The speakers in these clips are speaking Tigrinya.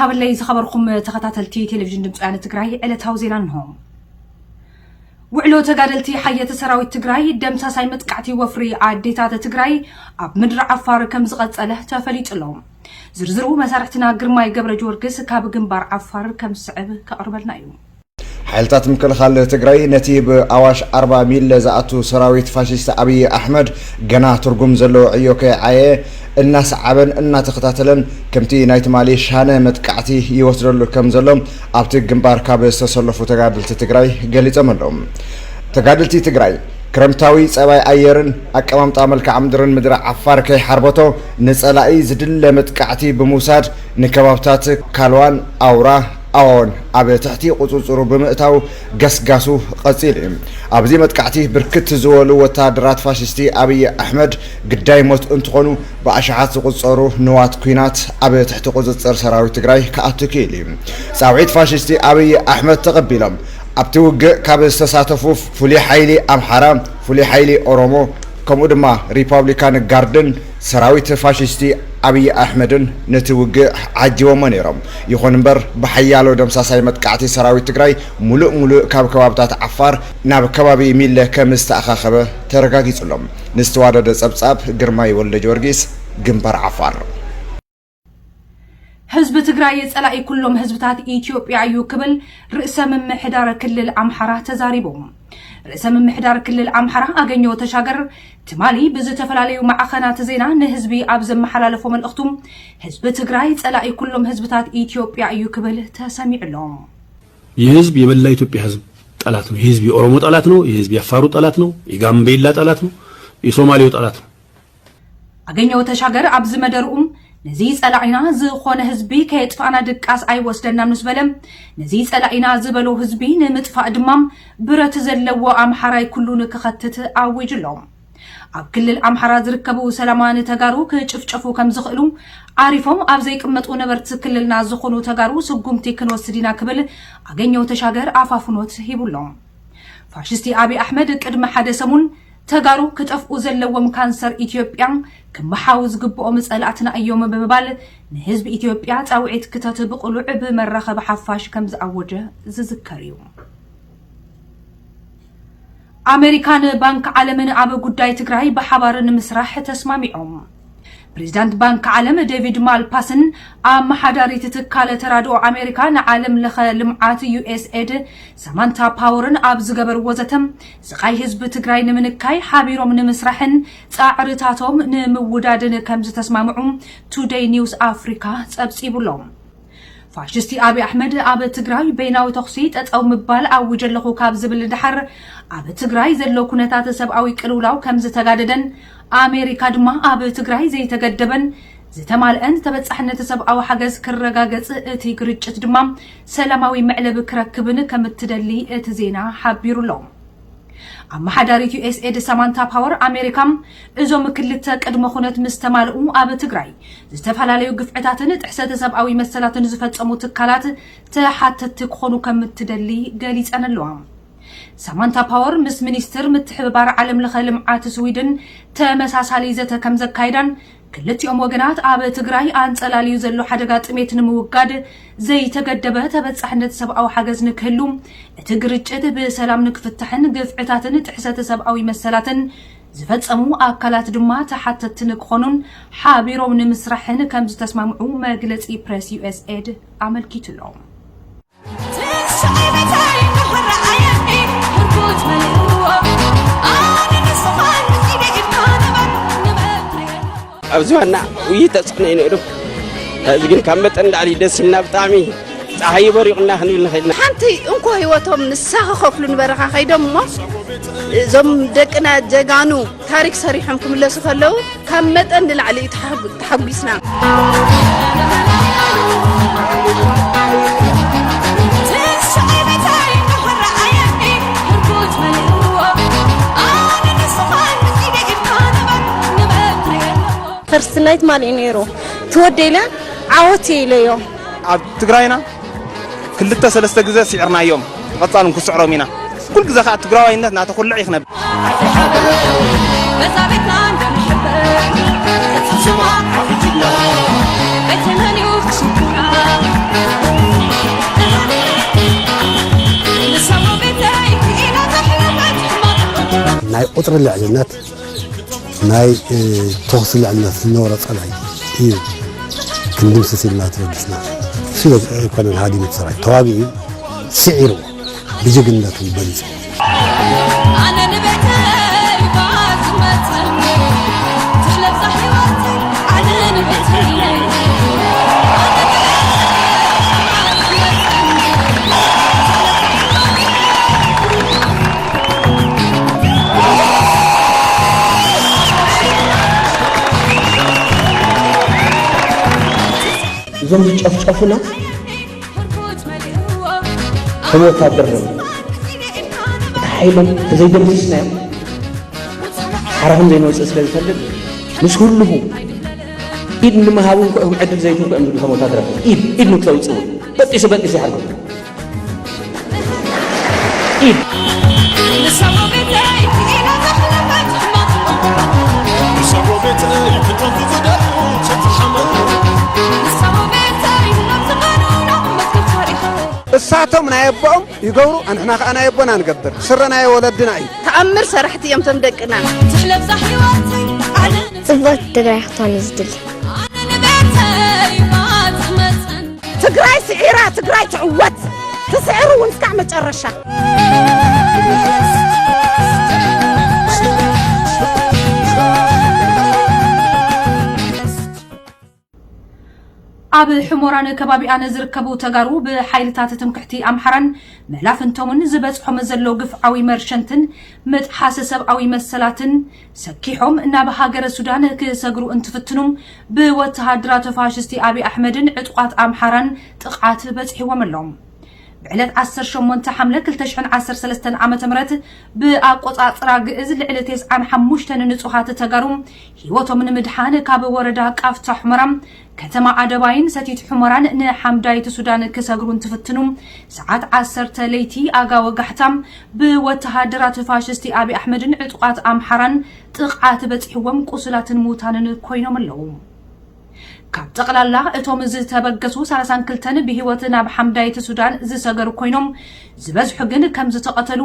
ሃበለይ ዝኸበርኩም ተኸታተልቲ ቴሌቪዥን ድምፂ ወያነ ትግራይ፣ ዕለታዊ ዜና እንሆ። ውዕሎ ተጋደልቲ ሓየት ሰራዊት ትግራይ፣ ደምሳሳይ መጥቃዕቲ ወፍሪ ኣዴታት ትግራይ ኣብ ምድሪ ዓፋር ከም ዝቐጸለ ተፈሊጡ ኣሎ። ዝርዝሩ መሳርሕትና ግርማይ ገብረ ጊዮርጊስ ካብ ግንባር ዓፋር ከም ዝስዕብ ከቕርበልና እዩ። ሓይልታት ምክልኻል ትግራይ ነቲ ብኣዋሽ ኣርባ ሚለ ዝኣቱ ሰራዊት ፋሽስት ኣብይ ኣሕመድ ገና ትርጉም ዘለዎ ዕዮ ከይዓየ እናሰዓበን እናተኸታተለን ከምቲ ናይ ትማሊ ሻነ መጥቃዕቲ ይወስደሉ ከም ዘሎ ኣብቲ ግንባር ካብ ዝተሰለፉ ተጋደልቲ ትግራይ ገሊጾም ኣለዉ። ተጋደልቲ ትግራይ ክረምታዊ ጸባይ ኣየርን ኣቀማምጣ መልክዓ ምድርን ምድሪ ዓፋር ከይሓርበቶ ንጸላኢ ዝድለ መጥቃዕቲ ብምውሳድ ንከባብታት ካልዋን ኣውራ ኣዎን ኣብ ትሕቲ ቁጽጽሩ ብምእታው ገስጋሱ ቀጺሉ እዩ። ኣብዚ መጥቃዕቲ ብርክት ዝበሉ ወታደራት ፋሽስቲ ኣብይ ኣሕመድ ግዳይ ሞት እንትኾኑ ብኣሽሓት ዝቁጸሩ ንዋት ኲናት ኣብ ትሕቲ ቁጽጽር ሰራዊት ትግራይ ክኣቱ ክኢሉ እዩ። ጻውዒት ፋሽስቲ ኣብይ ኣሕመድ ተቐቢሎም ኣብቲ ውግእ ካብ ዝተሳተፉ ፍሉይ ሓይሊ ኣምሓራ፣ ፍሉይ ሓይሊ ኦሮሞ ከምኡ ድማ ሪፓብሊካን ጋርድን ሰራዊት ፋሽስቲ ኣብይ ኣሕመድን ነቲ ውግእ ዓጂቦሞ ነይሮም። ይኹን እምበር ብሓያሎ ደምሳሳይ መጥቃዕቲ ሰራዊት ትግራይ ሙሉእ ሙሉእ ካብ ከባብታት ዓፋር ናብ ከባቢ ሚለ ከም ዝተኣኻኸበ ተረጋጊጹ ኣሎ። ንዝተዋደደ ጸብጻብ ግርማይ ወልደ ጊዮርጊስ፣ ግንባር ዓፋር። ህዝቢ ትግራይ ጸላኢ ኩሎም ህዝብታት ኢትዮጵያ እዩ ክብል ርእሰ ምምሕዳር ክልል ኣምሓራ ተዛሪቡ። ርእሰ ምምሕዳር ክልል ኣምሓራ ኣገኘሁ ተሻገር ትማሊ ብዝተፈላለዩ ማዕኸናት ዜና ንህዝቢ ኣብ ዘመሓላለፎ መልእኽቱ፣ ህዝቢ ትግራይ ጸላኢ ኩሎም ህዝብታት ኢትዮጵያ እዩ ክብል ተሰሚዑ ኣሎ። ይህ ህዝብ የመላ ኢትዮጵያ ህዝብ ጠላት ነው። ይህ ህዝብ የኦሮሞ ጠላት ነው። ይህ ህዝብ የአፋሩ ጠላት ነው። የጋምቤላ ጠላት ነው። የሶማሌው ጠላት ነው። ኣገኘሁ ተሻገር ኣብዚ መደርኡ፣ ነዚ ጸላኢና ዝኾነ ህዝቢ ከየጥፋእና ድቃስ ኣይወስደናን ምስ በለ፣ ነዚ ጸላኢና ዝበሎ ህዝቢ ንምጥፋእ ድማ ብረት ዘለዎ ኣምሓራይ ኩሉ ንክኸትት ኣዊጁ ኣሎ። ኣብ ክልል ኣምሓራ ዝርከቡ ሰላማውያን ተጋሩ ክጭፍጨፉ ከም ዝኽእሉ ዓሪፎም ኣብ ዘይቅመጡ ነበርቲ ክልልና ዝኾኑ ተጋሩ ስጉምቲ ክንወስድ ኢና ክብል ኣገኘሁ ተሻገር ኣፋፍኖት ሂቡ ኣሎ። ፋሽስቲ ኣብይ ኣሕመድ ቅድሚ ሓደ ሰሙን ተጋሩ ክጠፍኡ ዘለዎም ካንሰር ኢትዮጵያ ክመሓው ዝግብኦም ጸላእትና እዮም ብምባል ንህዝቢ ኢትዮጵያ ጻውዒት ክተት ብቕሉዕ ብመራኸቢ ሓፋሽ ከም ዝኣወጀ ዝዝከር እዩ። ኣሜሪካን ባንክ ዓለምን ኣብ ጉዳይ ትግራይ ብሓባር ንምስራሕ ተስማሚዖም። ፕሬዚዳንት ባንክ ዓለም ዴቪድ ማልፓስን ኣመሓዳሪት ትካል ተራድኦ ኣሜሪካ ንዓለም ለኸ ልምዓት ዩ ኤስ ኤድ ሳማንታ ፓወርን ኣብ ዝገበርዎ ዘተ፣ ስቓይ ህዝቢ ትግራይ ንምንካይ ሓቢሮም ንምስራሕን ጻዕርታቶም ንምውዳድን ከም ዝተስማምዑ ቱደይ ኒውስ ኣፍሪካ ጸብጺቡ ኣሎ። ፋሽስቲ ኣብይ ኣሕመድ ኣብ ትግራይ በይናዊ ተኹሲ ጠጠው ምባል ኣዊጀ ኣለኹ ካብ ዝብል ንደሓር፣ ኣብ ትግራይ ዘሎ ኩነታት ሰብኣዊ ቅልውላው ከም ዝተጋደደን ኣሜሪካ ድማ ኣብ ትግራይ ዘይተገደበን ዝተማልአን ተበጻሕነት ሰብኣዊ ሓገዝ ክረጋገጽ፣ እቲ ግርጭት ድማ ሰላማዊ መዕለቢ ክረክብን ከም እትደሊ እቲ ዜና ሓቢሩ ኣሎ። ኣመሓዳሪት ዩ ኤስ ኤድ ሳማንታ ፓወር ኣሜሪካ፣ እዞም ክልተ ቅድመ ኩነት ምስ ተማልኡ ኣብ ትግራይ ዝተፈላለዩ ግፍዕታትን ጥሕሰተ ሰብኣዊ መሰላትን ዝፈጸሙ ትካላት ተሓተትቲ ክኾኑ ከም እትደሊ ገሊጸን ኣለዋ። ሳማንታ ፓወር ምስ ሚኒስትር ምትሕብባር ዓለም ለኸ ልምዓት ስዊድን ተመሳሳሊ ዘተ ከም ዘካይዳን፣ ክልቲኦም ወገናት ኣብ ትግራይ ኣንጸላልዩ ዘሎ ሓደጋ ጥሜት ንምውጋድ ዘይተገደበ ተበጻሕነት ሰብኣዊ ሓገዝ ንክህሉ፣ እቲ ግርጭት ብሰላም ንክፍታሕን ግፍዕታትን ጥሕሰተ ሰብኣዊ መሰላትን ዝፈጸሙ ኣካላት ድማ ተሓተትቲ ንክኾኑን ሓቢሮም ንምስራሕን ከም ዝተስማምዑ መግለጺ ፕሬስ ዩ ኤስ ኤድ ኣመልኪቱ ኣሎ። ኣብዚ ዋና ውይይት ተጽዕኖ እዩ ነይሩ። ሕዚ ግን ካብ መጠን ላዕሊ ደስ ኢልና፣ ብጣዕሚ ጸሓይ በሪቑና ክንብል ንኽእል ኢና። ሓንቲ እንኮ ህይወቶም ንሳ ክኸፍሉ ንበረኻ ከይዶም እሞ እዞም ደቅና ጀጋኑ ታሪክ ሰሪሖም ክምለሱ ከለዉ ካብ መጠን ንላዕሊ እዩ ተሓጉ- ተሓጒስና። ፈርስት ናይት ማል እዩ ነይሩ ትወደ ኢለ ዓወት እየ ኢለዮ። ኣብ ትግራይና ክልተ ሰለስተ ግዘ ስዒርናዮም፣ ብቐፃል እውን ክስዕሮም ኢና። ኩሉ ግዘ ከዓ ትግራዋይነት እናተኹልዕ እዩ ክነብር። ናይ ቁፅሪ ልዕልነት፣ ናይ ተኹሲ ልዕልነት ዝነበሮ ፀላኢ እዩ ክንድምስስ ኢልና ተበጊስና። እሱ ኣይኮነን ሃዲሙ ሰራዊት ተዋጊኡ ስዒሩ ብጅግንነቱ በሊፁ። እዞም ዝጨፍጨፉና ከም ወታደር ነ ሓይሎም ተዘይደምስስናዮም ሓራኹም ዘይንወፅእ ስለ ዝፈልጥ ምስ ኩልኹ ኢድ ንምሃቡ እንኮ ዕድል ዘይትንኮ እዮም ዝብሉ ከም ወታደር ኢድ ኢድ ንክተውፅኡ በጢሱ በጢሱ ይሓርኩም ኢድ እሳቶም ናይ ኣቦኦም ይገብሩ ኣንሕና ከዓ ናይ ኣቦና ንገብር ስረ ናይ ወለድና እዩ። ተኣምር ሰራሕቲ እዮም ቶም ደቅና። ትሕለብዛ ህይወት ዓለም ጽብቕቲ ትግራይ ክትኮን እዩ ዝድሊ። ኣነ ንቤተይ ባጽመጸን ትግራይ ስዒራ ትግራይ ትዕወት ትስዕር እውን እስካዕ መጨረሻ። ኣብ ሕሞራን ከባቢኣን ዝርከቡ ተጋሩ ብሓይልታት ትምክሕቲ ኣምሓራን መላፍንቶምን ዝበፅሖም ዘሎ ግፍዓዊ መርሸንትን ምጥሓስ ሰብኣዊ መሰላትን ሰኪሖም ናብ ሃገረ ሱዳን ክሰግሩ እንትፍትኑ ብወተሃደራት ፋሽስቲ ኣብይ ኣሕመድን ዕጡቓት ኣምሓራን ጥቕዓት በፂሕዎም ኣሎ። ብዕለት ዓሰርተ ሸሞንተ ሓምለ ክልተ ሽሕን ዓሰርተ ሰለስተን ዓመተ ምህረት ብኣቆጻጽራ ግእዝ ልዕሊ ተስዓን ሓሙሽተን ንጹሃት ተጋሩ ህይወቶም ንምድሓን ካብ ወረዳ ቃፍታ ሑመራ ከተማ ኣደባይን ሰቲት ሑመራን ንሓምዳይት ሱዳን ክሰግሩ እንትፍትኑ ሰዓት ዓሰርተ ለይቲ ኣጋ ወጋሕታ ብወተሃደራት ፋሽስቲ ኣብይ ኣሕመድን ዕጡቓት ኣምሓራን ጥቕዓት በጺሕዎም ቁሱላትን ምዉታንን ኮይኖም ኣለዉ። ካብ ጠቕላላ እቶም ዝተበገሱ ሰላሳን ክልተን ብህይወት ናብ ሓምዳይት ሱዳን ዝሰገሩ ኮይኖም ዝበዝሑ ግን ከም ዝተቐተሉ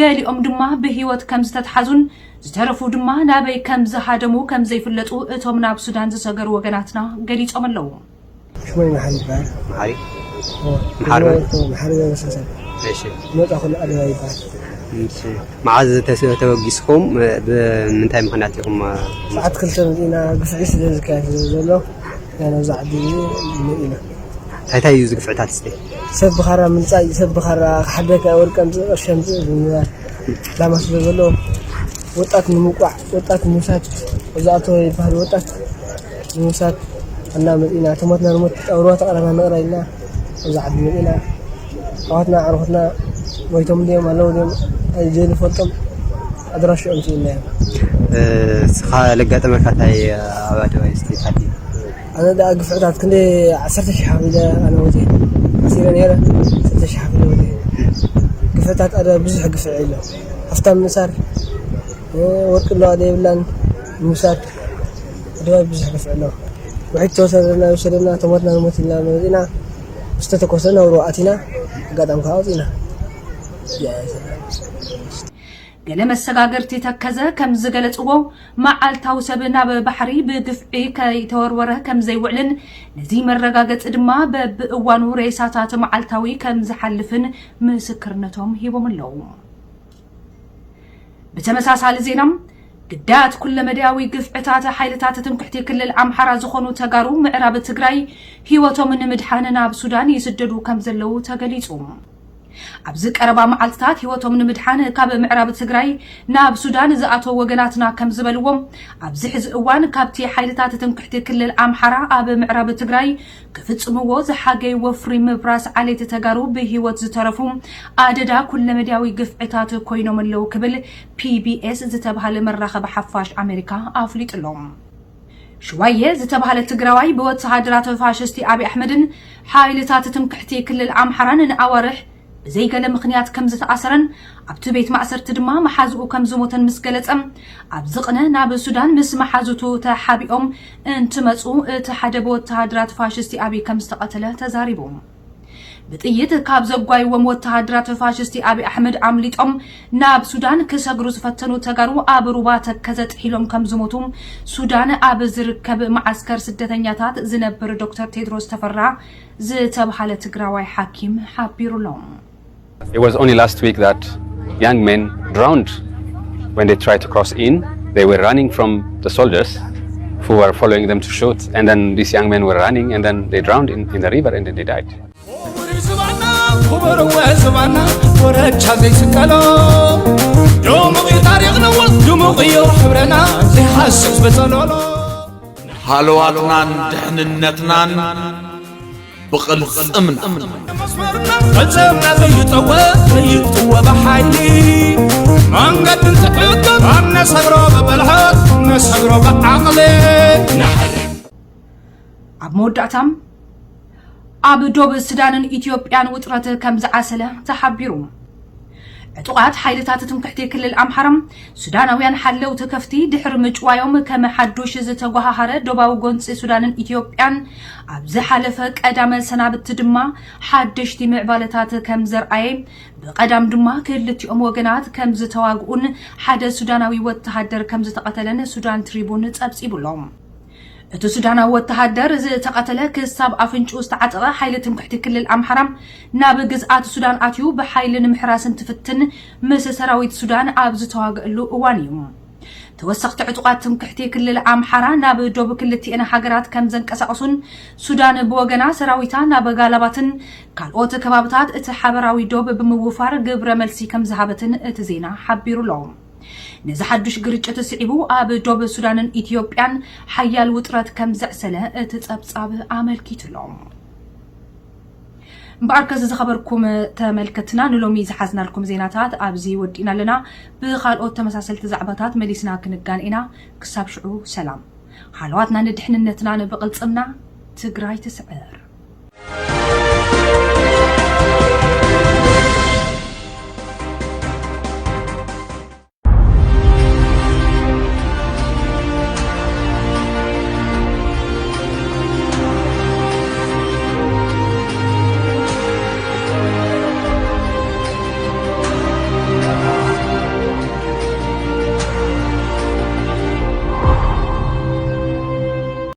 ገሊኦም ድማ ብህይወት ከም ዝተትሓዙን ዝተረፉ ድማ ናበይ ከም ዝሃደሙ ከም ዘይፍለጡ እቶም ናብ ሱዳን ዝሰገሩ ወገናትና ገሊጾም ኣለዉ። ሽመይ መሓሪ ይበሃል። መሓሪ? መሓሪ መን? መሓሪ ገብረሰንሰል። እሺ። መጻ ኩሉ ኣደባይ ይበሃል። እሺ። መዓዝ ተስ- ተበጊስኩም? ብምንታይ ምኽንያት ኢኹም? ሰዓት ክልተ መጺእና ግፍዒ ስለ ዝካየድ ዘሎ ያነ ኣብዚ ዓዲ እዚ መጺእና። እንታይ እንታይ እዩ እዚ ግፍዕታት እስቲ? ሰብ ብኻራ ምልጻይ፣ ሰብ ብኻራ ክሓደካ ወርቂ ኣምጽእ ቅርሺ ኣምጽእ ብምባል ዕላማ ስለ ዘሎ ወጣት ንምውቃዕ፣ ወጣት ንምውሳድ፣ እዛ ኣቶ ይበሃል ወጣት ንምውሳድ እና መፂና ተሞትና ንሞት ኣብ ሩባ ተቐረና ንቕረ ኢልና እዛ ዓዲ መፂና ኣሕዋትና ኣዕሩኽትና ሞይቶም ድዮም ኣለዉ ድዮም ኣይዘይንፈልጦም ኣድራሽኦም ስኢልና እዮም። እስኻ ለጋጠመካ እንታይ ኣብ ኣደባይ ስቴት ሃልዩ? ኣነ ደኣ ግፍዕታት ክንደይ ዓሰርተ ሽሕ ከፊለ ኣነ ወፂአ ዓሲረ ነይረ ዓሰርተ ሽሕ ከፊለ ወፂአ ግፍዕታት ኣደ ብዙሕ ግፍዒ ኣሎ ሃፍታም ምእሳር ወርቂ ኣለዋ ዶ የብላን ምውሳድ ኣደባይ ብዙሕ ግፍዒ ኣሎ ውሒድ ተወሰደና ይውሰደና ተሞትና ንሞት ኢልና መፂና ዝተተኮሰ ነብሮ ኣቲና ኣጋጣሚ ከዓ ወፂና ገለ መሰጋገርቲ ተከዘ ከም ዝገለፅዎ መዓልታዊ ሰብ ናብ ባሕሪ ብግፍዒ ከይተወርወረ ከም ዘይውዕልን ነዚ መረጋገፂ ድማ በብእዋኑ ሬሳታት መዓልታዊ ከም ዝሓልፍን ምስክርነቶም ሂቦም ኣለዉ። ብተመሳሳሊ ዜና ግዳያት ኩለመዳያዊ ግፍዕታት ሓይልታት ትምክሕቲ ክልል ኣምሓራ ዝኾኑ ተጋሩ ምዕራብ ትግራይ ህይወቶም ንምድሓን ናብ ሱዳን ይስደዱ ከም ዘለዉ ተገሊፁ። ኣብዚ ቀረባ መዓልትታት ህይወቶም ንምድሓን ካብ ምዕራብ ትግራይ ናብ ሱዳን ዝኣተው ወገናትና ከም ዝበልዎ ኣብዚ ሕዚ እዋን ካብቲ ሓይልታት ትምክሕቲ ክልል ኣምሓራ ኣብ ምዕራብ ትግራይ ክፍፅምዎ ዝሓገይ ወፍሪ ምብራስ ዓሌት ተጋሩ ብህይወት ዝተረፉ ኣደዳ ኩለመዳያዊ ግፍዕታት ኮይኖም ኣለዉ ክብል ፒቢኤስ ዝተብሃለ መራኸቢ ሓፋሽ ኣሜሪካ ኣፍሊጡ ኣሎ። ሽዋየ ዝተባህለ ትግራዋይ ብወተሃደራት ፋሽስቲ ኣብይ ኣሕመድን ሓይልታት ትምክሕቲ ክልል ኣምሓራን ንኣዋርሕ ብዘይገለ ምኽንያት ከም ዝተኣሰረን ኣብቲ ቤት ማእሰርቲ ድማ መሓዝኡ ከም ዝሞተን ምስ ገለጸ ኣብዚ ቅነ ናብ ሱዳን ምስ መሓዙቱ ተሓቢኦም እንትመፁ እቲ ሓደ ብወተሃደራት ፋሽስቲ ኣብይ ከም ዝተቐተለ ተዛሪቡ። ብጥይት ካብ ዘጓይዎም ወተሃደራት ፋሽስቲ ኣብይ ኣሕመድ ኣምሊጦም ናብ ሱዳን ክሰግሩ ዝፈተኑ ተጋሩ ኣብ ሩባ ተከዘ ጥሒሎም ከም ዝሞቱ ሱዳን ኣብ ዝርከብ መዓስከር ስደተኛታት ዝነብር ዶክተር ቴድሮስ ተፈራ ዝተብሃለ ትግራዋይ ሓኪም ሓቢሩሎም። It was only last week that young men drowned when they tried to cross in. They were running from the soldiers who were following them to shoot, and then these young men were running, and then they drowned in, in the river, and then they died. ክቡር ዝበና ክቡር እወ ዝበና ወረቻ ዘይስቀሎ ድሙቕ እዩ ታሪኽና ድሙቕ እዩ ሕብረና ዘይሃስስ በጸሎሎ ሃለዋትናን ድሕንነትናን ብቕልጽምና መስመርና ፈጸምና ዘይጠወ ዘይጥወ ብሓይሊ መንገዲ እንትሕገም ነሰግሮ ብብልሓት ነሰግሮ ብዓቕሊ ኣብ መወዳእታ ኣብ ዶብ ሱዳንን ኢትዮጵያን ውጥረት ከም ዝዓሰለ ተሓቢሩ። ዕጡቓት ሓይልታት ትምክሕቲ ክልል ኣምሓራ ሱዳናውያን ሓለውቲ ከፍቲ ድሕሪ ምጭዋዮም ከም ሓዱሽ ዝተጓሃሃረ ዶባዊ ጎንፂ ሱዳንን ኢትዮጵያን ኣብ ዝሓለፈ ቀዳመ ሰናብቲ ድማ ሓደሽቲ ምዕባለታት ከም ዘርኣየ ብቐዳም ድማ ክልቲኦም ወገናት ከም ዝተዋግኡን ሓደ ሱዳናዊ ወተሃደር ከም ዝተቐተለን ሱዳን ትሪቡን ጸብጺቡሎም። እቲ ሱዳናዊ ወተሃደር ዝተቐተለ ክሳብ ኣፍንጭኡ ዝተዓጠቐ ሓይሊ ትምክሕቲ ክልል ኣምሓራ ናብ ግዝኣት ሱዳን ኣትዩ ብሓይሊ ንምሕራስ እንትፍትን ምስ ሰራዊት ሱዳን ኣብ ዝተዋግኣሉ እዋን እዩ። ተወሰኽቲ ዕጡቓት ትምክሕቲ ክልል ኣምሓራ ናብ ዶብ ክልቲኤን ሃገራት ከም ዘንቀሳቐሱን ሱዳን ብወገና ሰራዊታ ናብ ጋላባትን ካልኦት ከባብታት እቲ ሓበራዊ ዶብ ብምውፋር ግብረ መልሲ ከም ዝሃበትን እቲ ዜና ሓቢሩሎ። ነዚ ሓዱሽ ግርጭት ስዒቡ ኣብ ዶብ ሱዳንን ኢትዮጵያን ሓያል ውጥረት ከም ዘዕሰለ እቲ ጸብጻብ ኣመልኪቱሎ። እምበኣርከስ ዝኸበርኩም ተመልከትና ንሎሚ ዝሓዝናልኩም ዜናታት ኣብዚ ወዲእና ኣለና። ብኻልኦት ተመሳሰልቲ ዛዕባታት መሊስና ክንጋን ኢና። ክሳብ ሽዑ ሰላም። ሃለዋትና ንድሕንነትና ንብቕልጽምና ትግራይ ትስዕር።